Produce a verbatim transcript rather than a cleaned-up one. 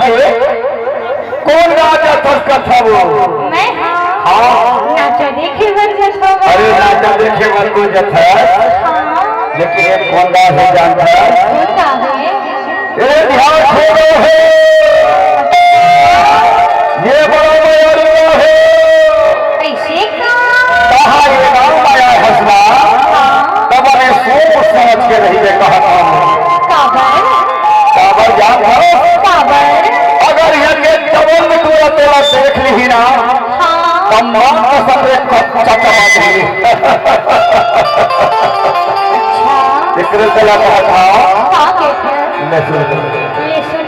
कौन गाँव जाथस कथा वो? मैं हाँ। हाँ। नाचा देखे बर जाथो। अरे नाचा देखे बर तो जाथस। हाँ। लेकिन एक कौन गाँव हे जानथस? कौन गाँव हे? ये ध्यान छोड़ो हे। ये बड़ा मया लुआ हे। ऐसे का? कहा ये गाँव मया हंसना? हाँ। तब अभी सोच समझ के रहिबे कहत हूँ। काबर? काबर जानथस? काबर? अगर ये के दबंग टूरा तोला देख लिही ना, हाँ। तब माँ कसम रे कच्चा चबा दिही। अच्छा। एकरे तोला कहत हूँ। का कहत हस? ले सुन। ले सुन।